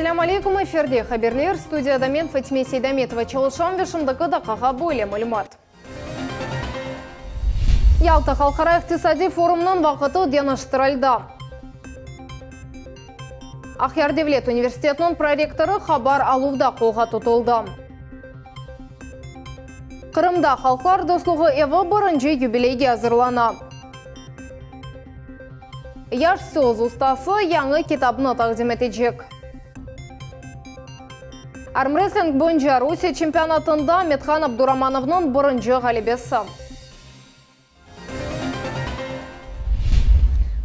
Esselâmu aleykum, efirde haberler, studiyada men Fatime Seydametova çalışam ve şimdiki daqqağa böyle malümat. Yalta halqara iqtisadiy forumnıñ vaqıtı deñiştirildi. Aqyar devlet universitetiniñ prorektorı habar aluvda qolğa tutuldı. Qırımda Halqlar dostluğı evi birinci yubileyge azırlana. Yaş söz ustası yañı kitabını taqdim etecek. Armrestling boyunca Rusiye çempionatında Amethan Abduramanovnıñ birinci ğalebesi.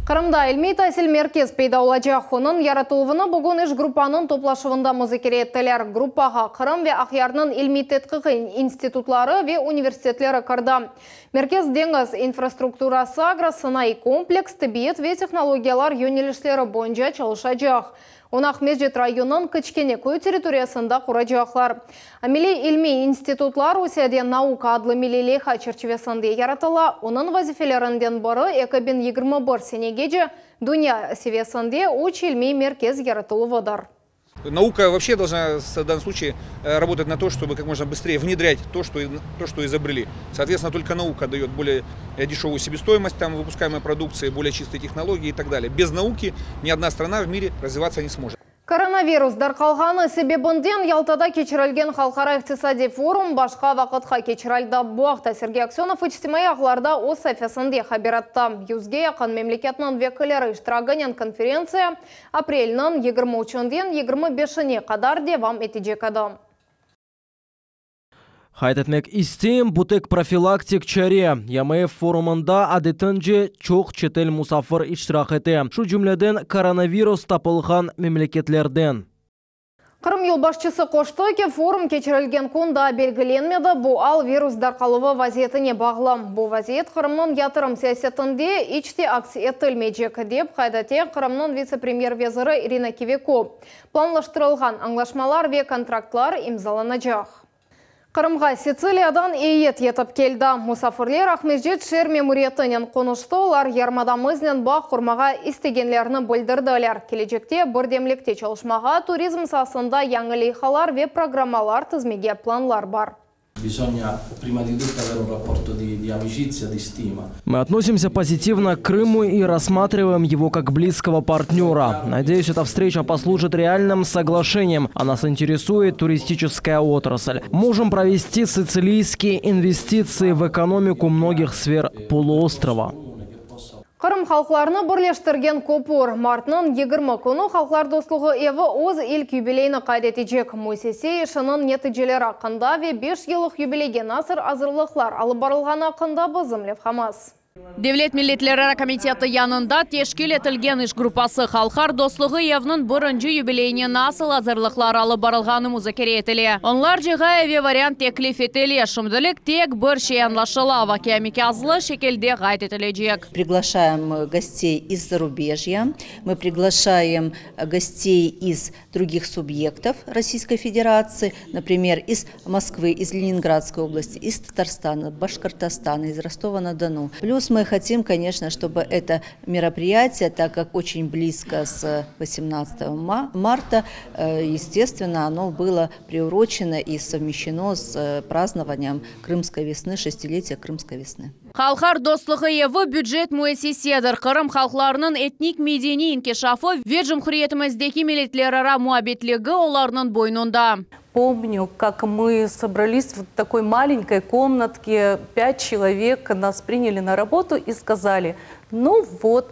Qırımda ilmiy-tasil merkez peyda olacaq. Onıñ yaratıluvını bugün iş gruppanıñ toplaşuvında muzakere ettiler. Gruppağa Qırım ve Aqyarnıñ ilmiy-tedqiq institutları ve universitetleri kirdi. Merkez deñiz infrastrukturası, agrosanaiy kompleks, tibbiyet ve tehnologiyalar yönelişleri boyunca çalışacaq. Onı Aqmescit rayonınıñ Kiçkene köy territoriyasında quracaqlar. Ameliy ilmiy institutlar Rusiyede Nauka adlı milliy leyha çerçivesinde yaratıla, onıñ vazifelerinden biri 2021 senegece dünya seviyesinde üç ilmiy merkez yaratıluvıdır. Наука вообще должна в данном случае работать на то, чтобы как можно быстрее внедрять то, что, то, что изобрели. Соответственно, только наука дает более дешевую себестоимость там, выпускаемой продукции, более чистые технологии и так далее. Без науки ни одна страна в мире развиваться не сможет. Koronavirus darqalğanı sebebinden Yaltada keçirilgen Halqara iqtisadiy forum başqa vaqıtqa keçirildi. Bu aqta Sergey Aksönov içtimaiy ağlarda öz saifesinde haber etti. Yüzge yaqın memleketniñ vekilleri iştiraginen konferentsiya aprelniñ 23-inden 25-ine qadar devam etecek edi. Qayd etmek isteyim, bu tek profilaktik çare. YMF forumında adetince çoq çetel musafir iştirak ete, şu cümleden koronavirus tapılğan memleketlerden. Qırım yolbaşçısı qoştı ki, forum keçirilgen kün daa belgilenmedi, bu al virus darqaluvı vaziyetine bağlı. Bu vaziyet Qırımnıñ yatırım siyasetinde iç te aks etilmeycek, dep qayd ete Qırımnıñ vitse-premyer veziri İrina Kiviko. Planlaştırılğan añlaşmalar ve kontraktlar imzalanacaq. Qırımğa Sitsiliyadan eyyet yetip keldi. Musafirler Aqmescit şeer memuriyetinen qonuştı, olar yarımadamıznen bağ qurmağa istegenlerini bildirdiler. Kelecekte birdemlikte çalışmağa, turizm saasında yañı leyhalar ve programmalar tizmege planlar bar. Мы относимся позитивно к Крыму и рассматриваем его как близкого партнера. Надеюсь, эта встреча послужит реальным соглашением, а нас интересует туристическая отрасль. Можем провести сицилийские инвестиции в экономику многих сфер полуострова. Qırım halqlarını birleştirgen köpür. Martnıñ 20 künü Halqlar dostluğı evi öz ilk yubileyini qayd etecek. Müessise işiniñ neticeleri aqqında ve beş yıllıq yubileyge nasıl azırlıqlar alıp barılğanı aqqında bizim levhamız. Devlet milletlerara komiteti yanında teşkil etilgen iş gruppası Halqar dostluğı evniñ birinci yubileyine nasıl azırlıqlar alıp barılğanı muzakere etile. Onlarca ğaye ve variant teklif etile. Şimdilik tek bir şey añlaşıla, vaqia mikâzlı şekilde qayd etilecek. Приглашаем гостей из зарубежья, мы приглашаем гостей из других субъектов Российской Федерации, например, из Москвы, из Ленинградской области, из Татарстана, Башкортостана, из Ростова-на-Дону. Плюс мы хотим, конечно, чтобы это мероприятие, так как очень близко с 18 марта, естественно, оно было приурочено и совмещено с празднованием Крымской весны, шестилетия Крымской весны. Halqlar dostluğı evi bücet müessisedir. Qırım halqlarınıñ etnik medeniy inkişafı ve cumhuriyetimizdeki milletlerara muabbetligi olarnıñ boynunda. Помню, как мы собрались в такой маленькой комнатке, пять человек нас приняли на работу и сказали, ну вот,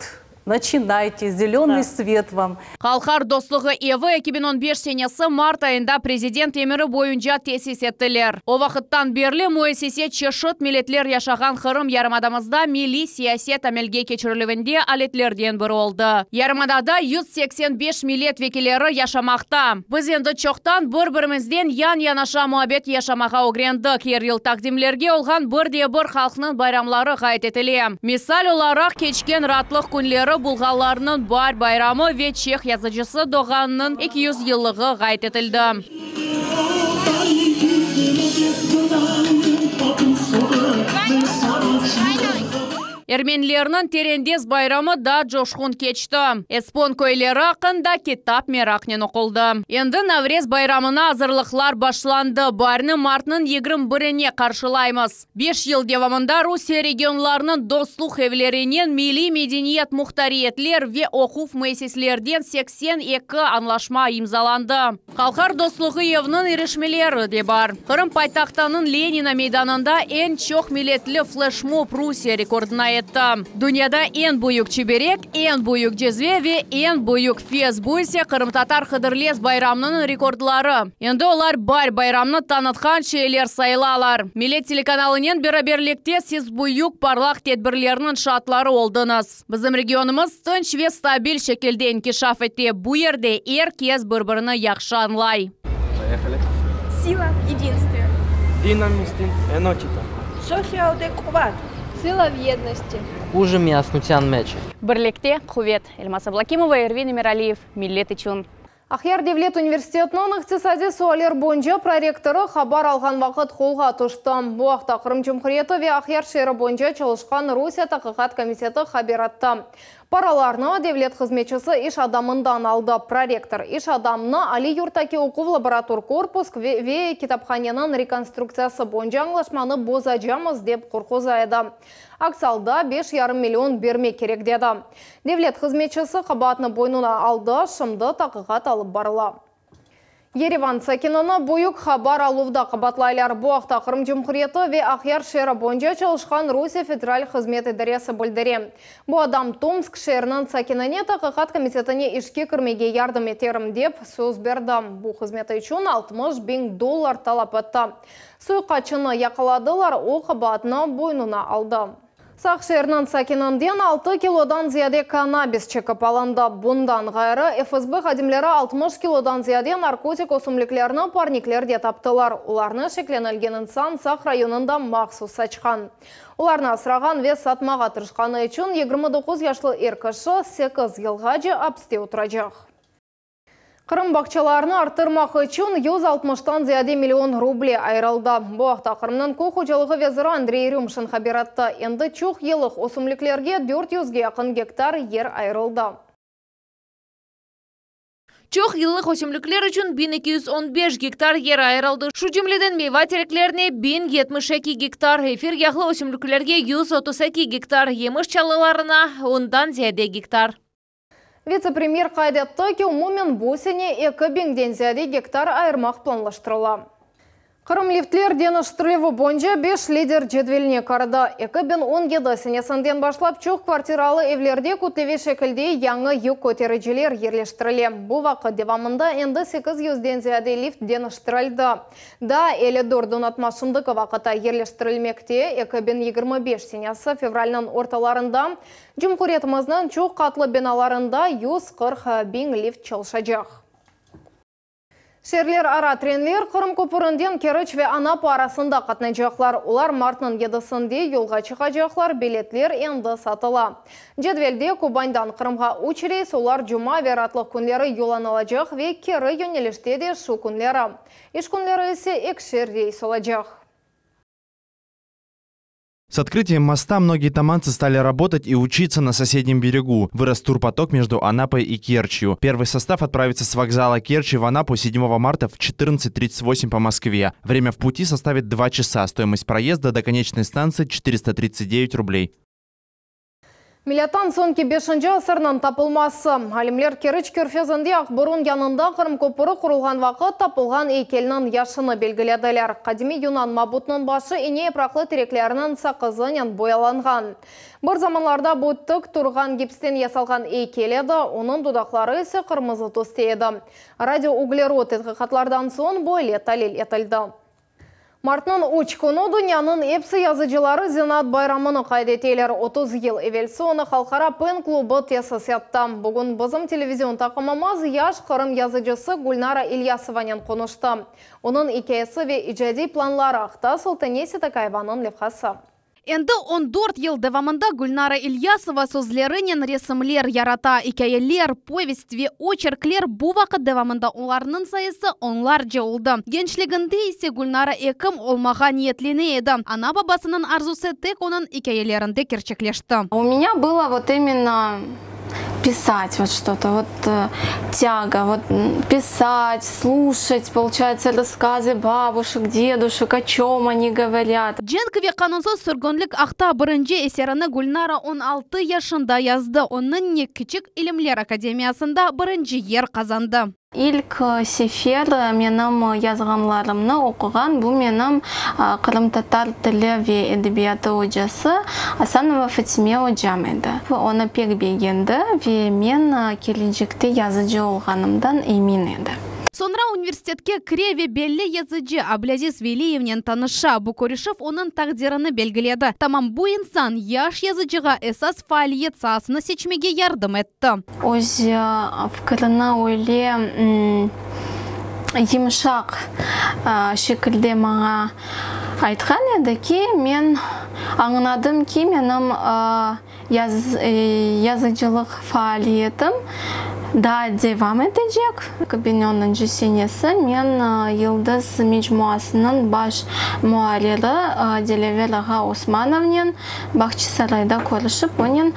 начинайте, зеленый свет вам. Halqlar dostluğı evi 2015 senesi mart ayında prezident emiri boyunca tesis ettiler. O vaqıttan berli müessise çeşit milletler yaşağan Qırım yarımadamızda milliy siyaset amelge keçirilüvinde aletlerden biri oldı. Yarımadada 185 millet vekilleri yaşamaqta. Biz endi çoqtan bir-birimizden yan-yanaşa muabbet yaşamağa ögrendik. Er yıl taqdimlerge olğan bir de bir halqnıñ bayramları qayd etile. Misal olaraq keçken raatlıq künleri bulğarlarnıñ baar bayramı ve çeh yazıcısı doğğanınıñ 200 yıllığı qayd etildi. Ermenilerniñ Terendez bayramı da coşqun keçti. Espon köyleri aqqında kitap meraqnen oquldı. Endi Navrez bayramına azırlıqlar başlandı. Baarni martnıñ 21-ine qarşılaymız. Beş yıl devamında Rusiye regionlarınıñ dostluq evlerinen milliy medeniyet muhtariyetler ve oquv müessiselerden 82 añlaşma imzalandı. Halqlar dostluğı eviniñ irişmeleri de bar. Qırım paytahtınıñ Lenina meydanında eñ çoq milletli fleşmob Rusiye rekordına yetti. Dünyada eñ büyük çiberek, eñ büyük cezve ve eñ büyük fes, bu ise qırımtatar Hıdırlez bayramınıñ rekordları. Endi olar baar bayramını tanıtqan şeyler sayılalar. Millet telekanalınen beraberlikte siz büyük parlaq tedbirlerniñ şaatları oldıñız. Bizim regionımız tınç ve stabil şekilde inkişaf ete, bu yerde er kes bir-birini yahşı añlay. Поехали. Сила в единстве. Dinamistin enotita. Sotsial-quvet. Сила в едности. Uji miasnutyan meçe. Birlikte quvet. Elmaz Ablakimova, Ervin Emiraliyev, Millet içün. Aqyar Devlet universitetiniñ iqtisadiy sualler boyunca prorektorı haber alğan vaqıt qolğa tüşti. Bu aqta Qırım Cumhuriyeti ve Aqyar şeeri boyunca çalışqan Rusiye Taqiqat komiteti haber etti. Paralarnı devlet hızmetçisi iş adamından aldı. Prorektor iş adamını aliy yurttaki oquv laborator korpus ve kitaphaneniñ rekonstruktsiyası boyunca añlaşmanı bozacamız dep qorquza edi. Aks alda 5,5 million bermek kerek dedi. Devlet hızmetçisi qabaatnı boynuna aldı, şimdi taqiqat alıp barıla. Yerevan sakinini büyük haber aluvda qabaatlaylar. Bu aqta Qırım Cumhuriyeti ve Aqyar şeeri boyunca çalışqan Rusiye Federal hızmet idaresi bildire. Bu adam Tomsk şeeriniñ sakinine taqiqat komitetine işke kirmege yardım eterim dep söz berdi. Bu hızmeti içün 60 biñ dollar talap etti. Suiqastçını yaqaladılar, o qabaatnı boynuna aldı. Saq şeeriniñ sakininden 6 kilodan ziyade kannabis çekip alındı. Bundan ğayrı FSB hadimleri 60 kilodan ziyade narkotik ösümliklerini parniklerde taptılar. Olarnı şeklenilgen insan Saq rayonında mahsus saçqan. Olarnı asrağan ve satmağa tırışqanı içün 29 yaşlı er kişi 8 yılğace apiste oturacaq. Qırım bağçalarını arttırmaq içün 160-tan ziyade million ruble ayırıldı. Bu aqta Qırımnıñ köy hocalığı veziri Andrey Rümşin haber etti. Endi çoq yıllıq ösümliklerge 400-ge yaqın gektar yer ayırıldı. Çoq yıllıq ösümlikler içün 1215 gektar yer ayırıldı. Şu cümleden meyva tereklerine 1072 gektar, efir yağlı ösümliklerge 132 gektar, yemiş çalılarına ondan ziyade gektar. Vitse-premyer qayd etti ki, umumen bu sene 2000-den ziyade gektar ayırmaq planlaştırıla. Qırım liftler deñiştirilüvi boyunca 5 lider cedveline kirdi. 2017 senesinden başlap çoq kvartiralı evlerde kütleviy şekilde yañı yük kötericiler yerleştirile. Bu vaqıt devamında endi 800-den ziyade lift deñiştirildi. Daa 54 donatma şimdiki vaqıtta yerleştirilmekte. 2025 senesi fevralniñ ortalarında Cumhuriyetimizniñ çoq qatlı binalarında 140 biñ lift çalışacaq. Şeerlerara trenler Qırım köpürinden Keriç ve Anapa arasında qatnaycaqlar. Olar martnıñ 7-sinde yolğa çıqacaqlar, biletler endi satıla. Cedvelde Kubandan Qırımğa 3 reys, olar cuma ve raatlıq künleri yollanılacaq ve keri yönelişte de şu künleri. İş künleri ise ekişer reys olacaq. С открытием моста многие таманцы стали работать и учиться на соседнем берегу. Вырос турпоток между Анапой и Керчью. Первый состав отправится с вокзала Керчи в Анапу 7 марта в 14.38 по Москве. Время в пути составит 2 часа. Стоимость проезда до конечной станции 439 рублей. Milâttan soñki 5 asırnıñ tapılması. Alimler Keriç körfezinde Aqburun yanında Qırım köpüri qurulğan vaqıt tapılğan eykelniñ yaşını belgilediler. Qadimiy yunan mabutınıñ başı ine yapraqlı terekleriniñ saqızınen boyalanğan. Bir zamanlarda bu tik turğan gipsten yasalğan eykel edi, onıñ dudaqları ise qırmızı tüste edi. Radiouglerod tedqiqatlardan soñ böyle talil etildi. Martnıñ 3 künü dünyanıñ episi yazıcıları zenaat bayramını qayd eteler. 30 yıl evelsi onı Halqara PEN klubı tesis etti. Bugün bizim televizion taqımımız yaş Qırım yazıcısı Gülnara İlyasovanen qonuştı. Onıñ ikâyesi ve icadiy planları aqta Sultane Sitakayevanıñ levhası. Endi 14 yıl devamında Gülnara İlyasova sözlerinen resimler yarata, ikâyeler, povest ve oçerkler bu vaqıt devamında olarnıñ sayısı onlarca oldı. Gençliginde ise Gülnara ekim olmağa niyetlene edi. Ana-babasınıñ arzusı tek onıñ ikâyelerinde kerçekleşti. У меня было вот именно писать вот что-то, вот тяга, вот писать, слушать, получается, рассказы бабушек, дедушек, о чем они говорят. Cenk ve qanunsız sürgünlik aqta birinci eserini Gülnara 16 yaşında yazdı. Onıñnen Kiçik ilimler akademiyasında birinci yer qazandı. İlk sefer menim yazğanlarımnı oquğan bu menim qırımtatar tili ve edebiyatı ocası Asanova Fatime ocam edi. Onı pek begendi ve men kelecekte yazıcı olğanımdan emin edi. Soñra universitetke kire ve belli yazıcı Ablâziz Veliyevnen tanışa. Bu körüşüv onıñ taqdirini belgiledi. Tamam bu insan yaş yazıcığa esas faaliyet saasını seçmege yardım etti. Öz fikirini öyle yımşaq şekilde maña aytqan edi ki, men añladım ki, menim yazıcılıq faaliyetim daa devam etecek. 2010-ncı senesi men Yıldız mecmuasınıñ baş muarriri Dilâver ağa Osmanovnen Bağçasarayda körüşip, onen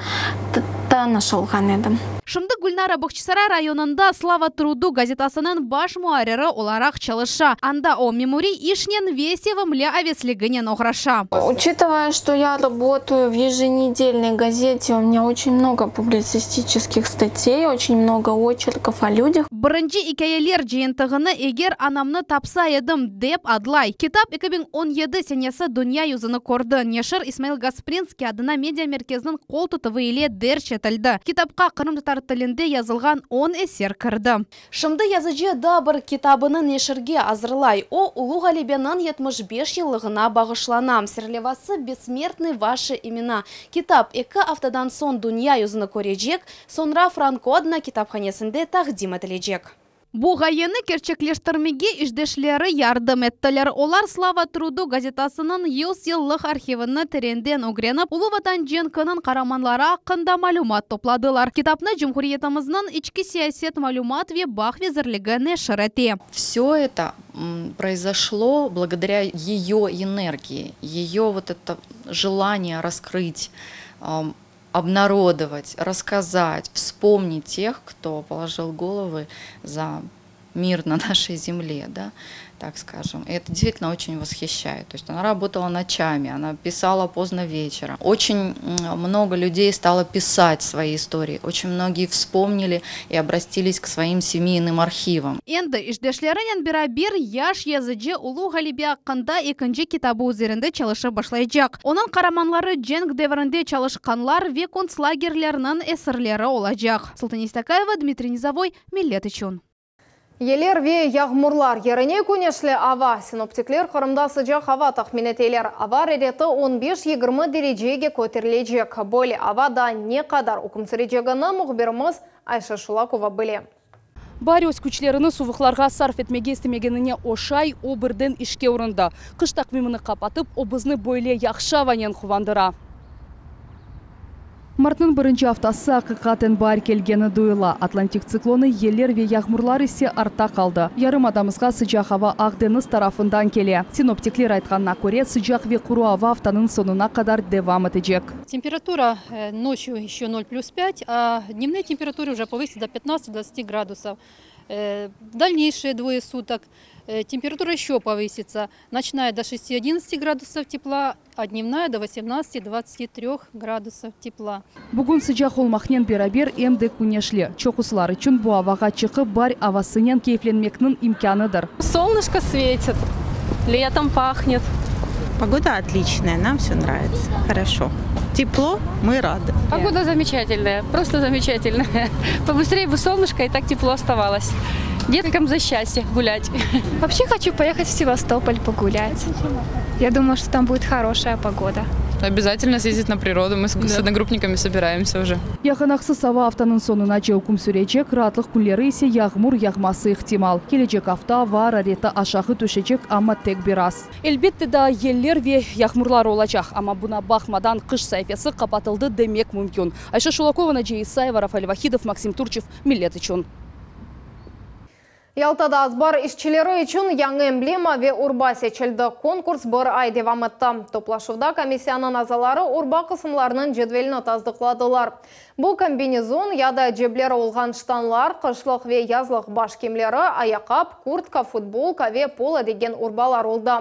tanış olğan edim. Şimdi Gülnara Bağçasaray rayonında Slava trudu gazetasınıñ baş muarriri olaraq çalışa. Anda o, memuriy işnen ve sevimli avesliginen oğraşa. Учитывая, что я работаю в еженедельной газете, у меня очень много публицистических статей, очень много очерков о людях. Birinci ikâyeler cıyıntığını Eger anamnı tapsa edim dep adlay. Kitap 2017 senesi dünya yüzüni kördi. Neşir İsmail Gasprinskiy adına media merkeziniñ qol tutuvı ile derc etildi. Kitapqa qırımtatar tilinde yazılğan on eser kirdi. Şimdi yazıcı daa bir kitabını neşirge azırlay. O, Ulu Ğalebeniñ 75 yıllığına bağışlana. Serlevası Bessmertны vaşi imena. Kitap eki aftadan soñ dünya yüzüni körecek, soñra Franko adına kitaphanesinde taqdim etilecek. Bu ğayeni kerçekleştirmege işdeşleri yardım ettiler. Olar Slava trudu gazetasınıñ yüz yıllıq arhivini terenden ögrenip, Ulu Vatan cenkiniñ qaramanları aqqında malümat topladılar. Kitapnı Cumhuriyetimizniñ İçki siyaset, malümat ve bağ vezirligi neşir ete. Все это произошло благодаря ее энергии, ее вот это желание раскрыть, обнародовать, рассказать, вспомнить тех, кто положил головы за мир на нашей земле, да, так скажем. И это действительно очень восхищает. То есть она работала ночами, она писала поздно вечером. Очень много людей стало писать свои истории. Очень многие вспомнили и обратились к своим семейным архивам. Endi işdeşlerinen beraber yaş yazıcı Ulu Ğalebe aqqında ekinci kitabı üzerinde çalışıp başlaycaq. Onıñ qaramanları cenk devrinde çalışqanlar ve kontslagerlerniñ esirleri olacaq. Sultan İstakayeva, Dmitriy Nizovoy, Millet içün. Yeller ve yağmurlar yerine küneşli ava. Sinoptikler Qırımda sıcaq ava tahmin eteler. Ava arareti 15-20 derecege köterilecek. Böyle ava daa ne qadar üküm sürecegini mühbirimiz Ayşe Şulakova bile. Baar öz küçlerini suvuqlarğa sarf etmege istemegenine oşay, o birden işke urundı. Qış taqvimini qapatıp, o bizni böyle yahşı avanen quvandıra. Martnıñ birinci aftası aqiqaten baar kelgeni duyula. Atlantik tsiklonı, yeller ve yağmurlar ise artta qaldı. Yarımadamızğa sıcaq ava Aq deñiz tarafından kele. Sinoptikler aytqanına köre, sıcaq ve quru ava aftanıñ soñuna qadar devam etecek. Температура ночью еще 0 плюс 5, а дневные температуры уже повысятся до 15-20 градусов. Дальнейшие двое суток температура еще повысится. Ночная до 6-11 градусов тепла, а дневная до 18-23 градусов тепла. Bugün sıcaq olmaqnen beraber em de küneşli. Çoqusılar içün bu avağa çıqıp baar avasınen keyflenmekniñ imkânıdır. Солнышко светит, летом пахнет. Погода отличная, нам все нравится. Хорошо. Тепло, мы рады. Погода замечательная, просто замечательная. Побыстрее бы солнышко и так тепло оставалось. Деткам за счастье гулять. Вообще хочу поехать в Севастополь погулять. Я думаю, что там будет хорошая погода. Обязательно съездить на природу. Мы с одногруппниками собираемся уже. Yağanaqsız ava aftanıñ soñunace üküm sürecek, raatlıq künleri ise yağmur yağması ihtimal. Kelecek afta ava arareti aşağı tüşecek, amma tek biraz. Elbette, daa yeller ve yağmurlar olacaq, amma buña baqmadan qış saifesi qapatıldı demek mümkün. Ayşe Şulakova, Naciye İsayeva, Rafael Vahidov, Maksim Turçev, Millet içün. Yaltada azbar işçileri içün yañı emblema ve urba seçildi. Konkurs bir ay devam etti. Toplaşuvda komissiyanıñ azaları urba qısımlarınıñ cedvelini tasdıqladılar. Bu kombinezon ya da cebleri olğan ştanlar, qışlıq ve yazlıq baş kiyimleri, ayaqqap, kurtka, futbolka ve polo degen urbalar oldı.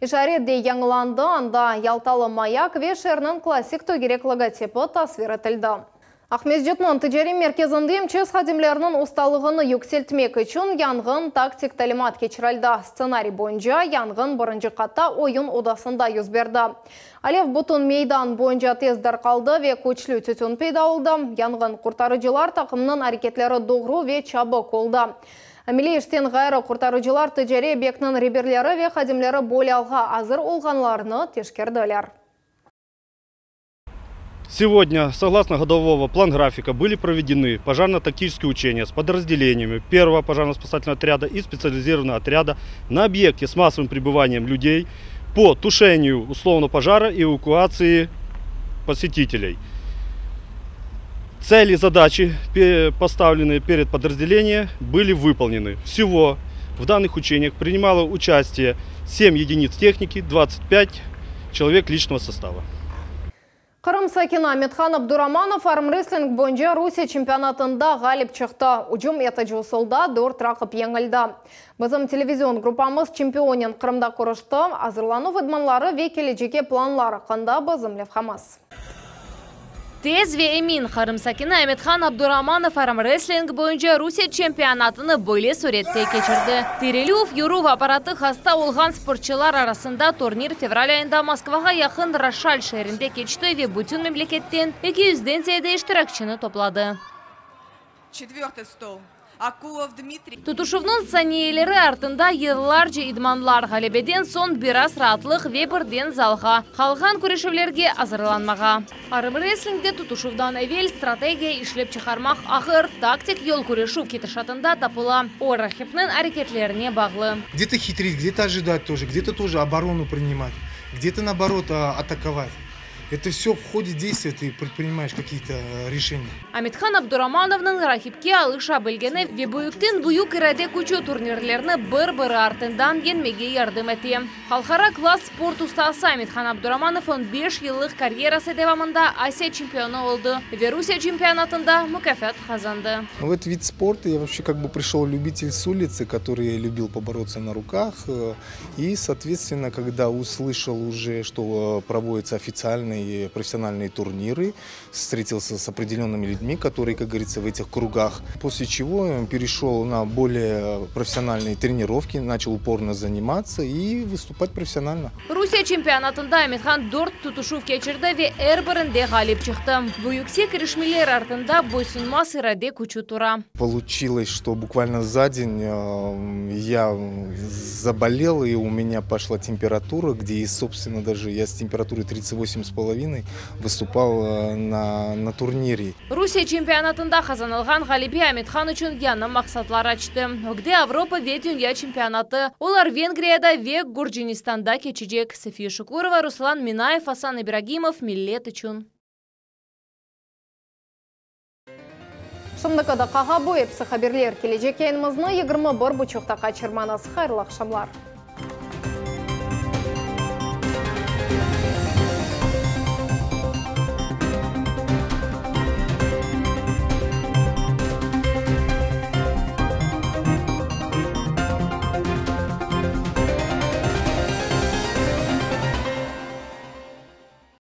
İşaret de yañılandı, anda Yaltalı mayak ve şeerniñ klassik tögerek logotipi tasvir etildi. Aqmescitniñ ticariy merkezinde MÇS hadimleriniñ ustalığını yükseltmek içün yanğın taktik talimat keçirildi. Stsenariy boyunca yanğın birinci qatta oyun odasında yüz berdi. Alev bütün meydan boyunca tez darqaldı ve küçlü tütün peyda oldı. Yanğın qurtarıcılar taqımınıñ areketleri doğru ve çabik oldı. Ameliy işten ğayrı, qurtarıcılar ticariy obyektniñ reberleri ve hadimleri böyle alğa azır olğanlarını teşkerdiler. Сегодня, согласно годового план-графика, были проведены пожарно-тактические учения с подразделениями первого пожарно-спасательного отряда и специализированного отряда на объекте с массовым пребыванием людей по тушению условного пожара и эвакуации посетителей. Цели и задачи, поставленные перед подразделением, были выполнены. Всего в данных учениях принимало участие 7 единиц техники, 25 человек личного состава. Qırım sakini Amethan Abduramanov armrestling boyunca Rusiye çempionatında ğalip çıqtı. Ücüm etici usulda dört raqip yeñildi. Bizim televizion gruppamız çempionnen Qırımda körüşti. Azırlanuv idmanları ve kelecege planlar aqqında bizim levhamız. Tez ve emin, Qırım sakini Amethan Abduramanov armrestling boyunca Rusiye çempionatını böyle sürette keçirdi. Tirilüv, yuruv apparatı hasta olğan sportçılar arasında turnir fevral ayında Moskvağa yaqın Roşal şeerinde keçti ve bütün memleketten eki yüzden ziyade iştirakçini topladı. Çetvertıy stol. Akulov Dmitriy. Tutuşuvnıñ saniyeleri artında yıllarca idmanlar, ğalebeden soñ biraz raatlıq ve birden zalğa, qalğan küreşüvlerge azırlanmağa. Armreslingde tutuşuvdan evel strategiya işlep çıqarmaq ağır, taktik yol küreşüv ketişatında tapıla, o, raqipniñ areketlerine bağlı. Gde-to hitrit, gde-to ojidать тоже, gde-to тоже oboroну принимать, gde-to naoborot atakovать. Это все в ходе действия ты предпринимаешь какие-то решения. Amethan Abduramanovnıñ raqipke alışa bilgeni ve büyükten büyük irade küçü turnirlerni bir-biri artından yeñmege yardım ete. Halqara klass sport ustası Amethan Abduramanov on beş yıllıq karyerası devamında Asiya çempionı oldı ve Rusiye çempionatında mukâfat qazandı. В этот вид спорта я вообще как бы пришел любитель с улицы, который любил побороться на руках. И, соответственно, когда услышал уже, что проводятся официальные профессиональные турниры, встретился с определенными людьми, которые, как говорится, в этих кругах. После чего перешел на более профессиональные тренировки, начал упорно заниматься и выступать профессионально. Rusiye çempionatında Amethan dört tutuşuv keçirdi ve er birinde ğalip çıqtı. Bu yüksek irişmeler artında boysunmaz irade küçü tura. Получилось, что буквально за день я заболел, и у меня пошла температура, где и, собственно, даже я с температурой 38,5 выступал на, на турнире. Rusiye çempionatında qazanılğan ğalebe Amethan içün yañı maqsatlar açtı. Ögde Avropa ve dünya çempionatı. Olar Vengriyada ve Gürcistanda keçecek. Safiye Şukurova, Ruslan Minayev, Asan İbragimov, Millet içün. Şimdiki daqqağa bu episi haberler. Kelecek yayınımıznı 21 buçuqta qaçırmañız. Hayırlı aqşamlar.